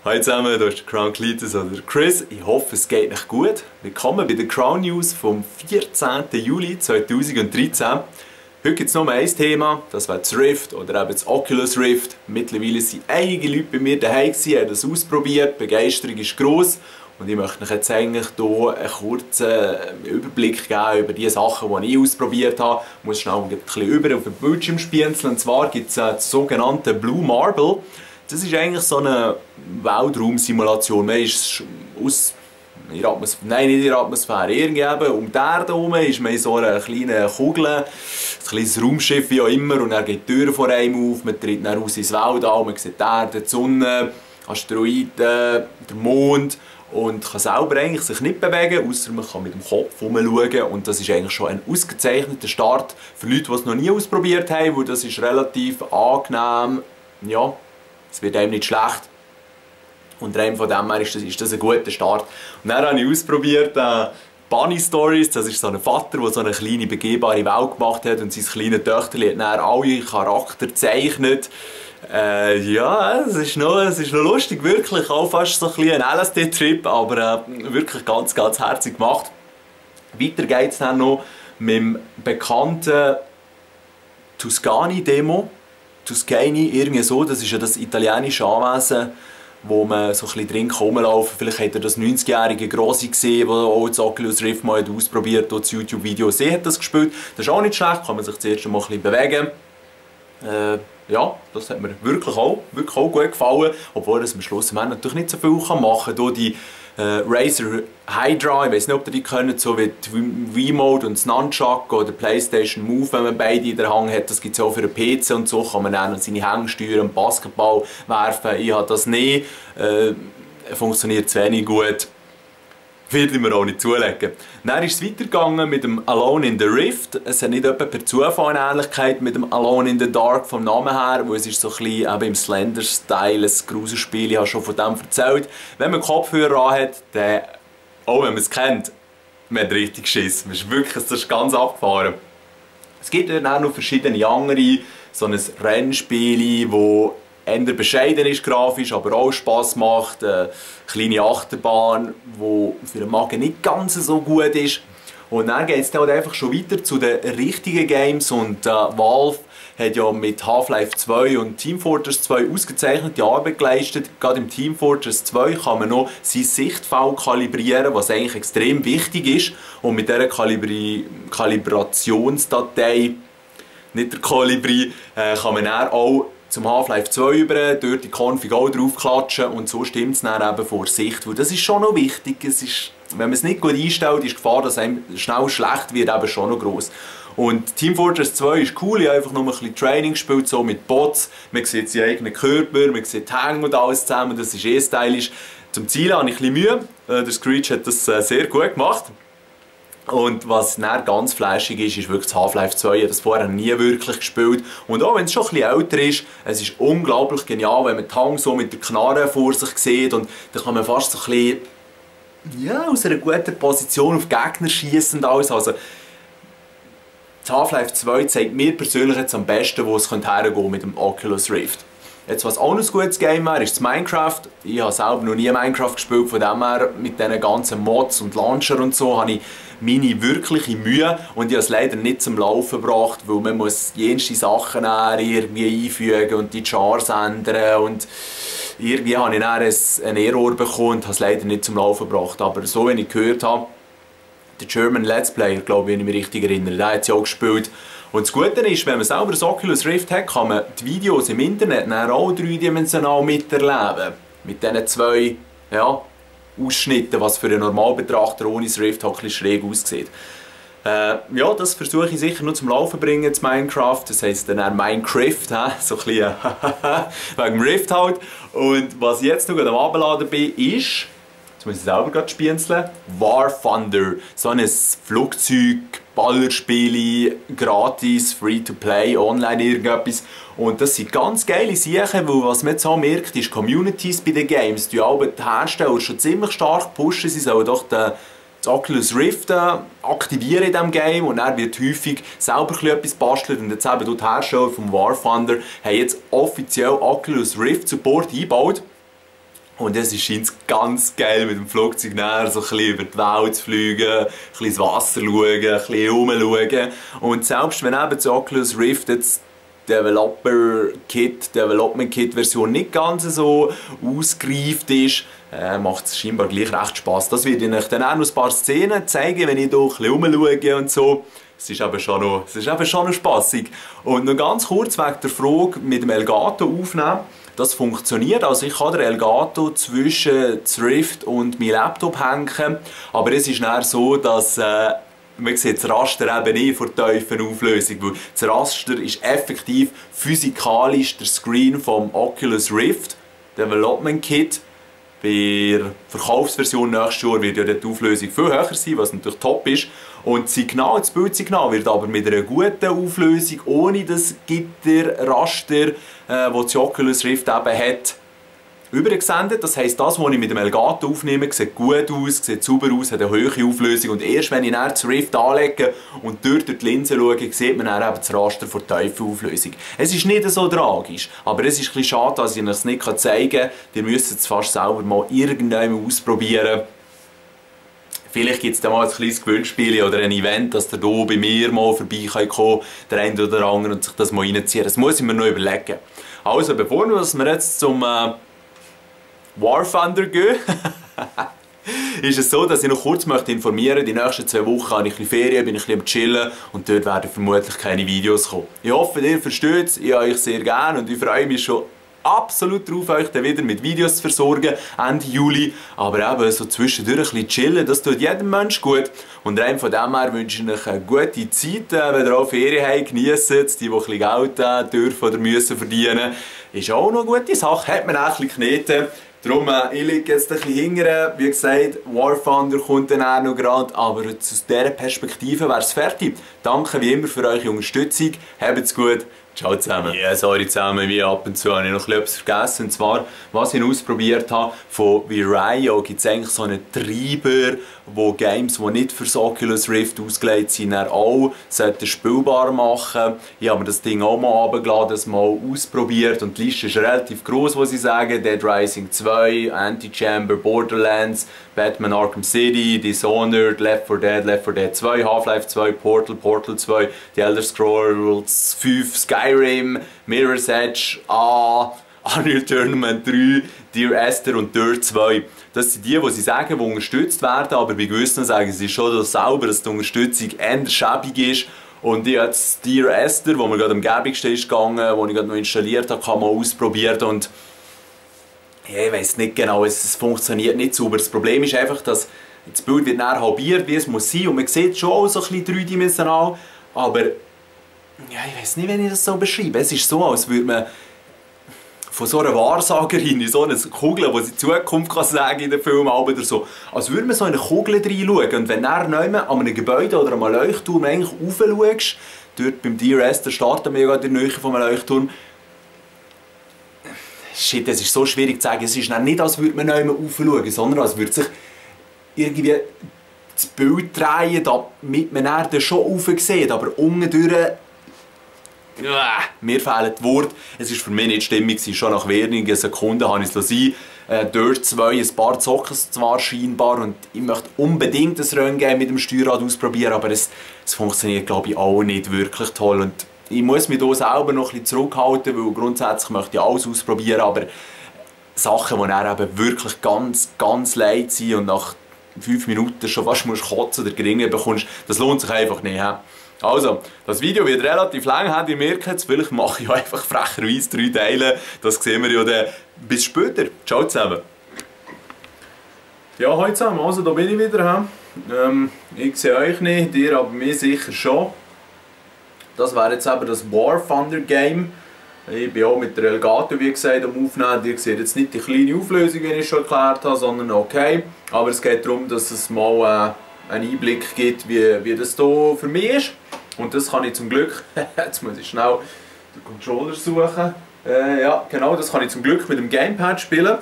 Hallo zusammen, hier ist der Crown Cletus oder Chris. Ich hoffe, es geht euch gut. Willkommen bei der Crown News vom 14. Juli 2013. Heute gibt es nur ein Thema, das wäre das Rift oder eben das Oculus Rift. Mittlerweile sind einige Leute bei mir daheim gewesen, haben das ausprobiert, die Begeisterung ist gross. Und ich möchte euch jetzt eigentlich hier einen kurzen Überblick geben über die Sachen, die ich ausprobiert habe. Ich muss schnell ein bisschen über auf den Bildschirm spielen. Und zwar gibt es das sogenannte Blue Marble. Das ist eigentlich so eine Weltraumsimulation. Man ist nicht in der Atmosphäre, irgendwie um die Erde herum ist man in so einer kleinen Kugel, ein kleines Raumschiff wie auch immer, und dann geht die Tür vor einem auf, man tritt dann raus ins Weltall, man sieht die Erde, die Sonne, Asteroiden, den Mond und kann selber eigentlich sich nicht bewegen, außer man kann mit dem Kopf herumschauen, und das ist eigentlich schon ein ausgezeichneter Start für Leute, die es noch nie ausprobiert haben, weil das ist relativ angenehm, ja, es wird einem nicht schlecht. Und rein von dem her ist das ein guter Start. Und dann habe ich ausprobiert Bunny Stories. Das ist so ein Vater, der so eine kleine begehbare Welt gemacht hat und sein kleines Töchterchen hat dann alle Charakter gezeichnet. Ja, es ist noch lustig, wirklich. Auch fast so ein bisschen ein LSD-Trip, aber wirklich ganz, ganz herzig gemacht. Weiter geht es dann noch mit dem bekannten Tuscany-Demo. Tuscany, irgendwie so, das ist ja das italienische Anwesen, wo man so ein bisschen drin rumlaufen kann. Vielleicht hat er das 90-jährige Grosse gesehen, der auch das Oculus Rift mal ausprobiert hat, das YouTube-Video. Sie hat das gespielt. Das ist auch nicht schlecht, kann man sich zuerst mal ein bisschen bewegen. Ja, das hat mir wirklich auch gut gefallen. Obwohl das am Schluss man natürlich nicht so viel machen kann. Hier die Razer Hydra, ich weiß nicht, ob ihr die kennt, so wie die Wiimote und das Nunchuck oder PlayStation Move, wenn man beide in der Hand hat. Das gibt es auch für einen PC und so kann man dann seine Hände steuern, Basketball werfen. Ich habe das nicht, funktioniert zu wenig gut. Würde ich mir auch nicht zulegen. Dann ist es weitergegangen mit dem Alone in the Rift. Es hat nicht etwa per Zufall eine Ähnlichkeit mit dem Alone in the Dark vom Namen her, wo es ist so ein bisschen eben im Slender-Style, ein Gruselspiel, ich habe schon von dem erzählt. Wenn man Kopfhörer anhat, dann, auch wenn man es kennt, man hat richtig Schiss. Das ist ganz abgefahren. Es gibt dann auch noch verschiedene andere, so ein Rennspiel, wo eher bescheiden ist grafisch, aber auch Spass macht. Eine kleine Achterbahn, die für den Magen nicht ganz so gut ist. Und dann geht es dann halt einfach schon weiter zu den richtigen Games. Und Valve hat ja mit Half-Life 2 und Team Fortress 2 ausgezeichnete Arbeit geleistet. Gerade im Team Fortress 2 kann man noch sein Sichtfeld kalibrieren, was eigentlich extrem wichtig ist. Und mit dieser Kalibrationsdatei, nicht der Kolibri, kann man dann auch zum Half-Life 2 über, dort die Config auch draufklatschen, und so stimmt es dann eben vor Sicht. Weil das ist schon noch wichtig. Wenn man es nicht gut einstellt, ist die Gefahr, dass einem schnell schlecht wird, eben schon noch gross. Und Team Fortress 2 ist cool, ich habe einfach nur ein bisschen Training gespielt, so mit Bots. Man sieht seinen eigenen Körper, man sieht die Hänge und alles zusammen, das ist stylisch. Zum Zielen habe ich ein bisschen Mühe, der Screech hat das sehr gut gemacht. Und was dann ganz flashig ist, ist wirklich das Half-Life 2. Ich habe das vorher nie wirklich gespielt. Und auch wenn es schon ein bisschen älter ist, es ist unglaublich genial, wenn man die Hang so mit der Knarre vor sich sieht. Und dann kann man fast so ein bisschen, ja, aus einer guten Position auf Gegner schießen und alles. Also, das Half-Life 2 zeigt mir persönlich jetzt am besten, wo es hergehen könnte mit dem Oculus Rift. Jetzt, was auch noch ein gutes Game wäre, ist das Minecraft. Ich habe selber noch nie Minecraft gespielt, von dem her mit diesen ganzen Mods und Launcher und so habe ich meine wirkliche Mühe, und ich habe es leider nicht zum Laufen gebracht, weil man muss jenste Sachen irgendwie einfügen und die Chars ändern, und irgendwie habe ich dann einen Error bekommen und habe es leider nicht zum Laufen gebracht. Aber so, wie ich gehört habe, der German Let's Player, glaube ich, wenn ich mich richtig erinnere, der hat es ja auch gespielt. Und das Gute ist, wenn man selber das Oculus Rift hat, kann man die Videos im Internet dann auch dreidimensional miterleben. Mit diesen zwei, ja, Ausschnitten, was für einen Normalbetrachter ohne das Rift halt ein bisschen schräg aussieht. Ja, das versuche ich sicher noch zum Laufen bringen, das Minecraft. Das heisst dann Minecraft, so ein bisschen wegen dem Rift halt. Und was ich jetzt noch am Abladen bin, ist, jetzt muss ich selber gerade spienzeln, War Thunder. So ein Flugzeug, Ballerspiele, gratis, free to play, online irgendetwas. Und das sind ganz geile Sachen, weil was man jetzt auch merkt, ist Communities bei den Games. Die Hersteller schon ziemlich stark pushen, sie sollen doch das Oculus Rift aktivieren in diesem Game, und dann wird häufig selber etwas bastelt, und jetzt eben die Hersteller vom War Thunder haben jetzt offiziell Oculus Rift Support eingebaut. Und es scheint ganz geil, mit dem Flugzeug näher so ein bisschen über die Welt zu fliegen, ein bisschen ins Wasser schauen, ein bisschen rumschauen. Und selbst wenn eben das Oculus Rift jetzt Development Kit Version nicht ganz so ausgereift ist, macht es scheinbar gleich recht Spass. Das wird ich euch dann auch noch ein paar Szenen zeigen, wenn ich hier ein bisschen rumschaue und so. Es ist eben schon noch spassig. Und noch ganz kurz wegen der Frage mit dem Elgato aufnehmen. Das funktioniert, also ich kann den Elgato zwischen das Rift und mein Laptop hängen, aber es ist dann so, dass man sieht das Raster eben nicht von der tiefen Auflösung, weil das Raster ist effektiv physikalisch der Screen vom Oculus Rift Development Kit. Bei der Verkaufsversion nächstes Jahr wird ja die Auflösung viel höher sein, was natürlich top ist. Und das Bildsignal wird aber mit einer guten Auflösung, ohne das Gitterraster, das das Oculus Rift eben hat, übergesendet. Das heisst, das, was ich mit dem Elgato aufnehme, sieht gut aus, sieht sauber aus, hat eine hohe Auflösung. Und erst wenn ich dann das Rift anlege und dort durch die Linse schaue, sieht man dann eben das Raster von der tiefen Auflösung. Es ist nicht so tragisch, aber es ist ein bisschen schade, dass ich es nicht zeigen kann. Ihr müsst es fast selber mal irgendwann ausprobieren. Vielleicht gibt es dann mal ein kleines Gewinnspiel oder ein Event, dass der hier bei mir mal vorbeikommen kann, der eine oder andere, und sich das mal reinziehen. Das muss ich mir noch überlegen. Also, bevor wir jetzt zum War Thunder gehen, ist es so, dass ich noch kurz informieren möchte. Die nächsten 2 Wochen habe ich ein bisschen Ferien, bin ich ein bisschen am Chillen und dort werden vermutlich keine Videos kommen. Ich hoffe, ihr versteht es, ich habe euch sehr gerne und ich freue mich schon absolut darauf, euch dann wieder mit Videos zu versorgen, Ende Juli. Aber eben so zwischendurch ein bisschen chillen, das tut jedem Mensch gut. Und rein von dem her wünsche ich euch eine gute Zeit, wenn ihr auch Ferien habt, genießt es. Die ein bisschen Geld dürfen oder müssen verdienen, ist auch noch eine gute Sache, hat man auch ein bisschen kneten. Darum, ich liege jetzt ein bisschen hinterher. Wie gesagt, War Thunder kommt dann auch noch gerade, aber aus dieser Perspektive wäre es fertig. Danke wie immer für eure Unterstützung. Habt's gut. Ciao zusammen. Ja, sorry zusammen, wie ab und zu habe ich noch etwas vergessen. Und zwar, was ich ausprobiert habe, von Vireo gibt es eigentlich so einen Treiber, wo Games, die nicht für das Oculus Rift ausgelegt sind, auch spielbar machen. Ich habe mir das Ding auch mal runtergeladen, das mal ausprobiert und die Liste ist relativ gross, was ich sage. Dead Rising 2, Antichamber, Borderlands, Batman Arkham City, Dishonored, Left 4 Dead 2, Half-Life 2, Portal 2, The Elder Scrolls 5, Skyrim, Mirror's Edge, Unreal Tournament 3, Dear Esther und Dirt 2. Das sind die sie sagen, die unterstützt werden, aber bei gewissen sagen sie schon das selber, dass die Unterstützung eher schäbig ist. Und ich habe jetzt Dear Esther, wo mir gerade am gäbigsten ist gegangen, wo ich gerade noch installiert habe, kann man ausprobiert und ja, ich weiss nicht genau, es funktioniert nicht sauber. Das Problem ist einfach, dass das Bild wird näher halbiert, wie es muss sein, und man sieht schon auch so ein bisschen dreidimensional, aber ja, ich weiss nicht, wie ich das so beschreibe. Es ist so, als würde man von so einer Wahrsagerin in so eine Kugel, die sie Zukunft kann sagen in den Filmen oder so, als würde man so in eine Kugel reinschauen. Und wenn du dann an einem Gebäude oder an einem Leuchtturm eigentlich raufschaust, dort beim Dear Esther starten wir ja gerade in der Nähe von einem Leuchtturm. Shit, es ist so schwierig zu sagen. Es ist nicht, als würde man nicht mehr raufschauen, sondern als würde sich irgendwie das Bild drehen, damit man dann schon rauf sieht. Aber unten durch, mir fehlen die Worte. Es war für mich nicht stimmig. Schon nach wenigen Sekunden habe ich es sein. Dirt 2, ein paar zocken zwar scheinbar und ich möchte unbedingt das Rennen mit dem Steuerrad ausprobieren, aber es funktioniert, glaube ich, auch nicht wirklich toll. Und ich muss mich hier selber noch ein bisschen zurückhalten, weil grundsätzlich möchte ich alles ausprobieren, aber Sachen, die dann eben wirklich ganz, ganz leid sind und nach 5 Minuten schon fast kotzen oder geringen bekommst, das lohnt sich einfach nicht. He? Also, das Video wird relativ lang, habt ihr merkt jetzt, vielleicht mache ich einfach frecherweise 3 Teile, das sehen wir ja dann. Bis später, ciao zusammen. Ja, hallo zusammen, also da bin ich wieder. Ich sehe euch nicht, ihr aber mich sicher schon. Das wäre jetzt eben das War Thunder Game. Ich bin auch mit der Elgato, wie gesagt, am Aufnehmen. Ihr seht jetzt nicht die kleine Auflösung, wie ich schon erklärt habe, sondern okay. Aber es geht darum, dass es mal einen Einblick gibt, wie das hier für mich ist. Und das kann ich zum Glück, jetzt muss ich schnell den Controller suchen. Ja, genau, das kann ich zum Glück mit dem Gamepad spielen.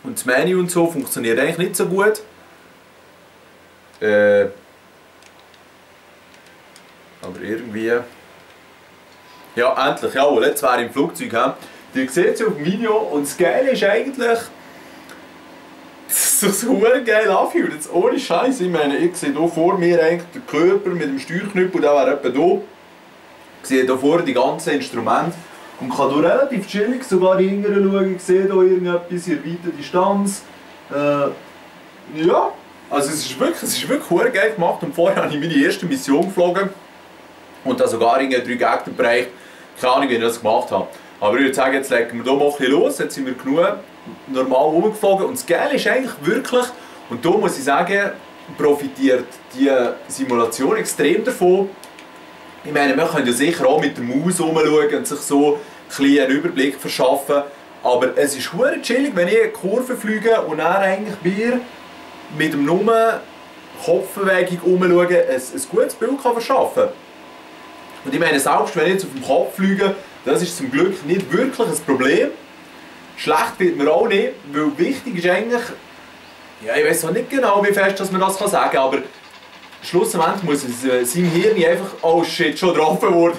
Und das Menü und so funktioniert eigentlich nicht so gut. Aber irgendwie... Ja, endlich, jawohl, jetzt wäre ich im Flugzeug. Ihr seht es auf dem Video und das Geile ist eigentlich, es sich so geil anfühlt. Jetzt ohne Scheiß, ich meine, ich sehe hier vor mir eigentlich den Körper mit dem Steuerknüppel, der wäre etwa hier. Ich sehe hier vorne die ganzen Instrumente und kann hier relativ chillig sogar hinterher schauen. Ich sehe hier irgendetwas in weiter Distanz. Ja, also es ist wirklich geil gemacht und vorher habe ich meine erste Mission geflogen und da sogar in 3 Gegnerbereiche. Keine Ahnung, wie ich das gemacht habe. Aber ich würde sagen, jetzt legen wir hier mal ein bisschen los, jetzt sind wir genug normal rumgeflogen und das Geile ist eigentlich wirklich, und da muss ich sagen, profitiert die Simulation extrem davon. Ich meine, man kann ja sicher auch mit der Maus rumschauen und sich so ein einen Überblick verschaffen, aber es ist verdammt chillig, wenn ich eine Kurve fliege und dann eigentlich mir mit dem nur Kopfbewegung rumschauen ein gutes Bild kann verschaffen kann. Und ich meine, selbst wenn ich jetzt auf dem Kopf fliege, das ist zum Glück nicht wirklich ein Problem. Schlecht wird mir auch nicht, weil wichtig ist eigentlich, ja, ich weiß auch nicht genau, wie fest dass man das sagen kann, aber schlussendlich muss es seinem Hirn einfach, oh shit, schon getroffen worden.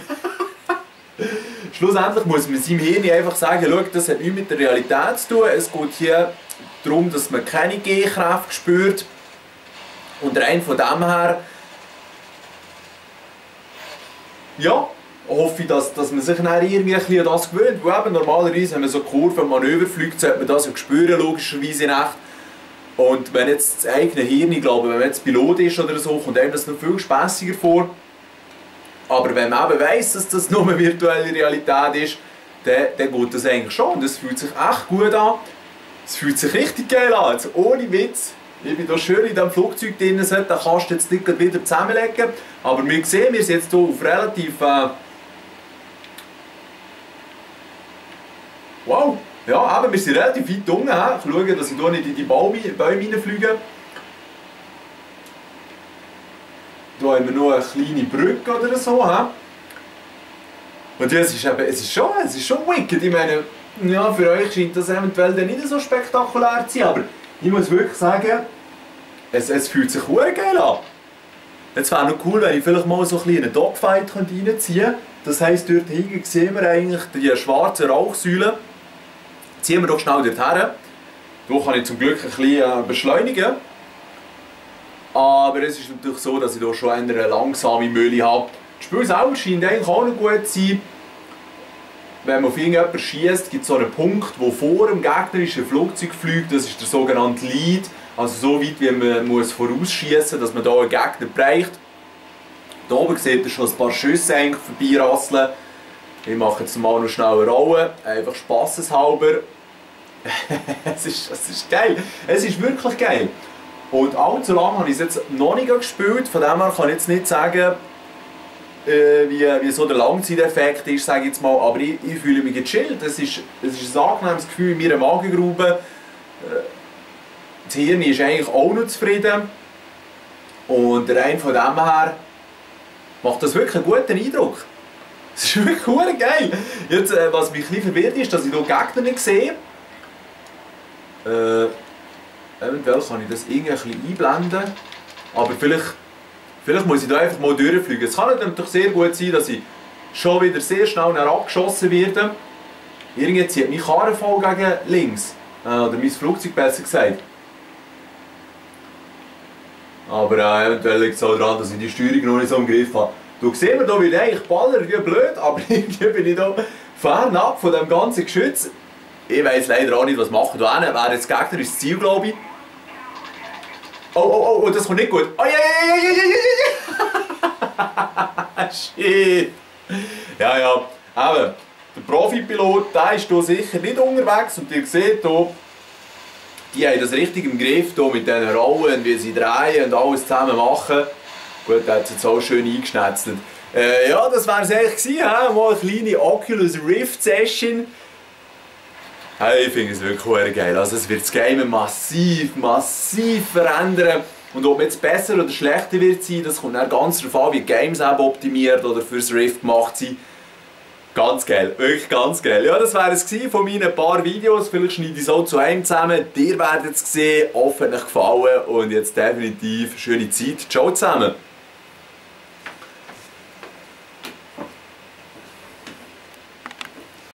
Schlussendlich muss man seinem Hirn einfach sagen, schau, das hat nichts mit der Realität zu tun, es geht hier darum, dass man keine G-Kräfte spürt und rein von dem her, ja, hoffe ich, dass man sich dann irgendwie ein bisschen an das gewöhnt. Weil eben normalerweise, wenn man so Kurven und Manöver fliegt, sollte man das ja spüren, logischerweise nicht. Und wenn jetzt das eigene Hirn, ich glaube, wenn man jetzt Pilot ist oder so, kommt einem das noch viel spässiger vor. Aber wenn man eben weiss, dass das nur eine virtuelle Realität ist, dann geht das eigentlich schon. Und es fühlt sich echt gut an. Es fühlt sich richtig geil an, also ohne Witz. Ich bin hier schön in diesem Flugzeug drin, den kannst du jetzt nicht wieder zusammenlegen. Aber wir sehen, wir sind jetzt hier auf relativ... wow! Ja, eben, wir sind relativ weit unten. Ich schaue, dass ich hier nicht in die Bäume hineinfliege. Hier haben wir noch eine kleine Brücke oder so. Und ja, es ist schon wicked. Ich meine, ja, für euch scheint das eventuell dann nicht so spektakulär zu sein, aber ich muss wirklich sagen, es fühlt sich verdammt geil an. Jetzt wäre noch cool, wenn ich vielleicht mal so ein einen Dogfight reinziehen könnte. Das heisst, dort hinten sehen wir eigentlich die schwarzen Rauchsäulen. Ziehen wir doch schnell dorthin. Hier kann ich zum Glück ein bisschen beschleunigen. Aber es ist natürlich so, dass ich hier schon eine langsame Mühle habe. Das Spiel selber scheint eigentlich auch noch gut zu sein. Wenn man auf irgendjemanden schießt, gibt es so einen Punkt, wo vor dem gegnerischen Flugzeug fliegt. Das ist der sogenannte Lead. Also so weit, wie man muss vorausschießen, dass man hier einen Gegner bereicht. Hier oben seht ihr schon ein paar Schüsse vorbeirasseln. Ich mache jetzt mal noch schnell eine Rolle, einfach spasseshalber. es ist geil, es ist wirklich geil. Und allzu lange habe ich es jetzt noch nicht gespielt, von dem her kann ich jetzt nicht sagen, wie so der Langzeiteffekt ist, sage ich jetzt mal. Aber ich fühle mich gechillt, es ist ein angenehmes Gefühl in meiner Magengrube. Das Hirn ist eigentlich auch noch zufrieden. Und rein von dem her macht das wirklich einen guten Eindruck. Das ist wirklich geil. Jetzt, was mich ein bisschen verwirrt ist, dass ich hier Gegner nicht sehe. Eventuell kann ich das irgendwie ein bisschen einblenden. Aber vielleicht muss ich da einfach mal durchfliegen. Es kann natürlich sehr gut sein, dass ich schon wieder sehr schnell abgeschossen werde. Irgendwie zieht mein Karren voll gegen links. Oder mein Flugzeug besser gesagt. Aber eventuell liegt es auch daran, dass ich die Steuerung noch nicht so im Griff habe. Du siehst mir hier, wie ich eigentlich baller wie blöd, aber irgendwie bin ich hier fernab von dem ganzen Geschütz. Ich weiss leider auch nicht, was machen. Da hinten wäre jetzt Gegner ins Ziel, glaube ich. Oh, das kommt nicht gut. Oh, ja. Shit. Ja, eben. Der Profipilot, der ist hier sicher nicht unterwegs und ihr seht hier, die haben das richtig im Griff hier mit diesen Rollen, wie sie drehen und alles zusammen machen. Gut, der hat es jetzt auch schön eingeschnetzelt. Ja, das wäre es eigentlich gewesen, mal eine kleine Oculus Rift Session. Hey, ich finde es wirklich geil. Also es wird das Game massiv verändern. Und ob es jetzt besser oder schlechter wird sein, das kommt dann ganz darauf an, wie die Games optimiert oder fürs Rift gemacht sind. Ganz geil, wirklich ganz geil. Ja, das wäre es von meinen paar Videos. Vielleicht schneide ich es auch zu einem zusammen. Ihr werdet es sehen, hoffentlich gefallen und jetzt definitiv schöne Zeit. Ciao zusammen.